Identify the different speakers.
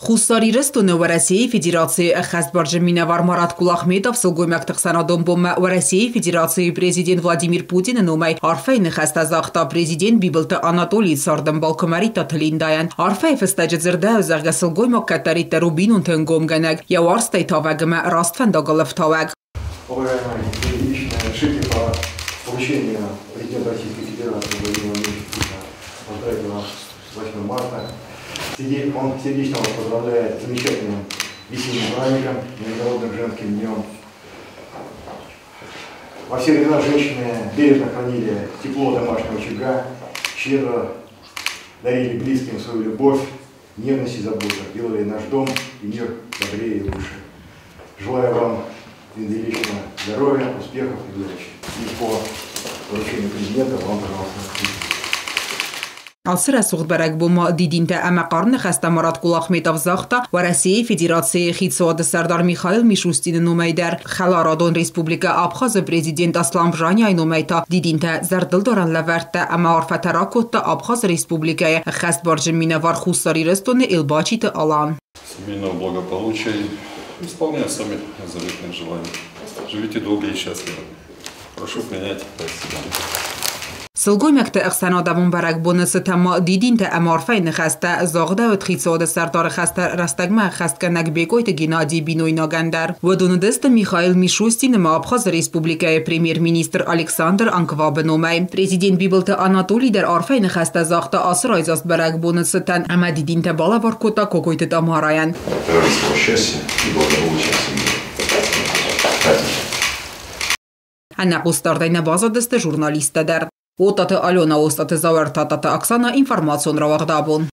Speaker 1: Хуссар Ирыстоны Уӕрӕсейы Федерацийы ӕххӕстбарджын минӕвар Марат Кулахметов сылгоймӕгты ӕхсӕнадон бонмӕ Уӕрӕсейы Федерацийы президент Владимир Путины номӕй арфӕйы ныхӕстӕ загъта президент Бибылты Анатолийы цардӕмбал Куымӕридтаты Линдайӕн. Арфӕйы фыстӕджы дзырдӕуы, зӕгъгӕ, сылгоймаг кӕддӕриддӕр у бинонты ӕнгомгӕнӕг, йӕ уарзтӕй тавӕг ӕмӕ раст фӕндагыл ӕфтауӕг.
Speaker 2: Уважаемая Ильинична, разрешите по поручению президента Российской Федерации Владимира Владимировича Путина поздравить вас с 8 марта. Он сердечно вас поздравляет с замечательным весенним праздником, Международным женским днем. Во все времена женщины бережно хранили тепло домашнего очага, щедро дарили близким свою любовь, нежность и заботу, делали наш дом и мир добрее и лучше. Желаю вам, Линда Ильинична, здоровья, успехов и удачи. И по поручению президента вам, пожалуйста,
Speaker 1: Ацы рӕсугъд бӕрӕгбонмӕ дидинтӕ ӕмӕ хъарм ныхӕстӕ Марат Кулахметов загъта Уӕрӕсейы Федерацийы хицауады сӕрдар Михаил Мишустины номӕй дӕр. Хӕларадон Республикӕ Абхазы президент Аслан Бжаняйы номӕй та дидинтӕ зӕрдылдарӕн лӕвӕрттӕ ӕмӕ арфӕтӕ ракодта Абхазы Республикӕйы ӕххӕстбарджын минӕвар Хуссар Ирыстоны Елбачиты Алан.
Speaker 3: Семейного благополучия и исполнять сами заветные желания. Живите долго и счастливо. Прошу принять. Спасибо.
Speaker 1: Сылгоймӕгты ӕхсӕнадӕмон бӕрӕгбоны цытӕн ма дидинтӕ ӕмӕ арфӕйы ныхӕстӕ загъдӕуыд хицауады сӕрдары хӕстӕ рӕстӕгмӕ ӕххӕстгӕнӕг Бекъойты Геннадийы бинойнагӕн дӕр. Уыдон уыдысты Михаил Мишустин ӕмӕ Абхазы Республикӕйы премьер-министр Александр Анквабы номӕй. Президент Бибылты Анатоли дӕр арфӕйы ныхӕстӕ загъта ацы райдзаст бӕрӕгбоны цытӕн ӕмӕ дидинтӕ балӕвар кодта Кокойты Тамарайӕн.
Speaker 3: Товарищество счастья и благополучия в семье.
Speaker 1: Ӕнӕхъусдардӕй нӕ баззадысты журналисттӕ дӕр. Отаты Алена, Остъаты Зауыр, Тататы Оксана, информацион рауагъд абон.